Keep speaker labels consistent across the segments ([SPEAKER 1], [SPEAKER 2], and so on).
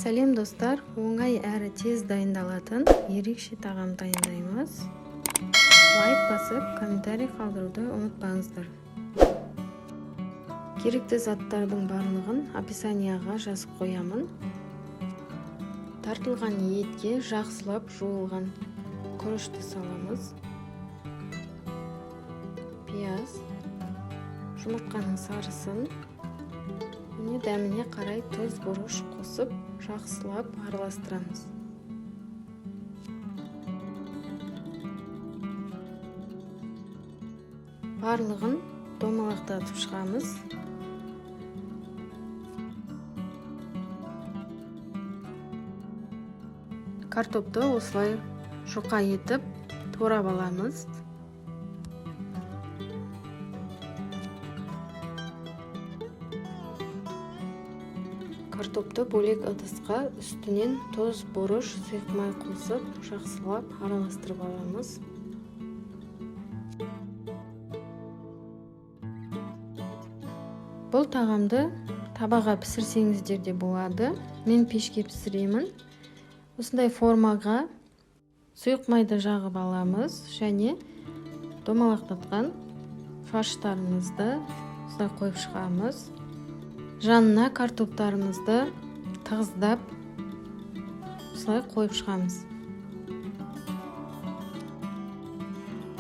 [SPEAKER 1] Сәлем, достар! Оңай әрі тез дайындалатын ерекше тағам дайындаймыз. Лайк басып, комментарий қалдыруды ұмытпаңыздар. Керекті заттардың барлығын описанияға жазып қоямын. Тартылған етке жақсылап жуылған күрішті саламыз. Пияз, жұмыртқаның сарысын және дәміне қарай тұз, бұрыш қосып, жақсылап араластырамыз. Барлығын домалақтатып шығамыз. Картопты осылай жұқа етіп турап аламыз. Картопты бөлек ыдысқа үстінен тұз, бұрыш, сұйық май қосып, жақсылап араластырып аламыз. Бұл тағамды табаға пісірсеңіздер де болады. Мен пешке пісіремін. Осындай формаға сұйық майды жағып аламыз және домалақтатқан фарштарымызды осылай қойып шығамыз. Жанына картоптарымызды тығыздап осылай қойып шығамыз.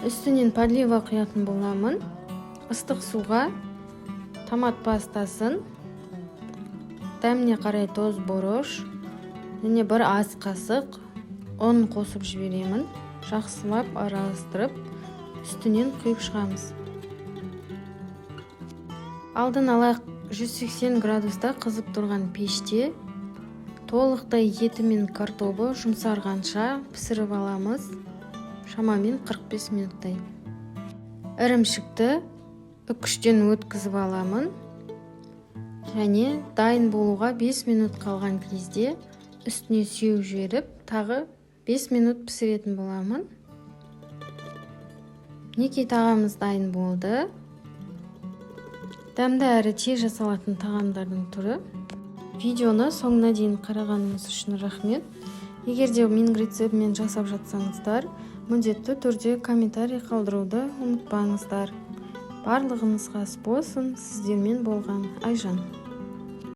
[SPEAKER 1] Үстінен подлива құятын боламын. Ыстық суға томат пастасын, дәміне қарай тұз, бұрыш және бір ас қасық ұн қосып жіберемін. Жақсылап араластырып, үстінен құйып шығамыз. Алдын ала 180 градуста қызып тұрған пеште толықтай еті мен картобы жұмсарғанша пісіріп аламыз, шамамен 45 минуттай. Ірімшікті үккіштен өткізіп аламын және дайын болуға 5 минут қалған кезде үстіне сеуіп жіберіп, тағы 5 минут пісіретін боламын. Мінекей, тағамымыз дайын болды. Дәмді әрі тез жасалатын тағамдардың түрі. Видеоны соңына дейін қарағаныңыз үшін рахмет. Егер де менің рецептіммен жасап жатсаңыздар, міндетті түрде комментарий қалдыруды ұмытпаңыздар. Барлығыңызға ас болсын! Сіздермен болған Айжан.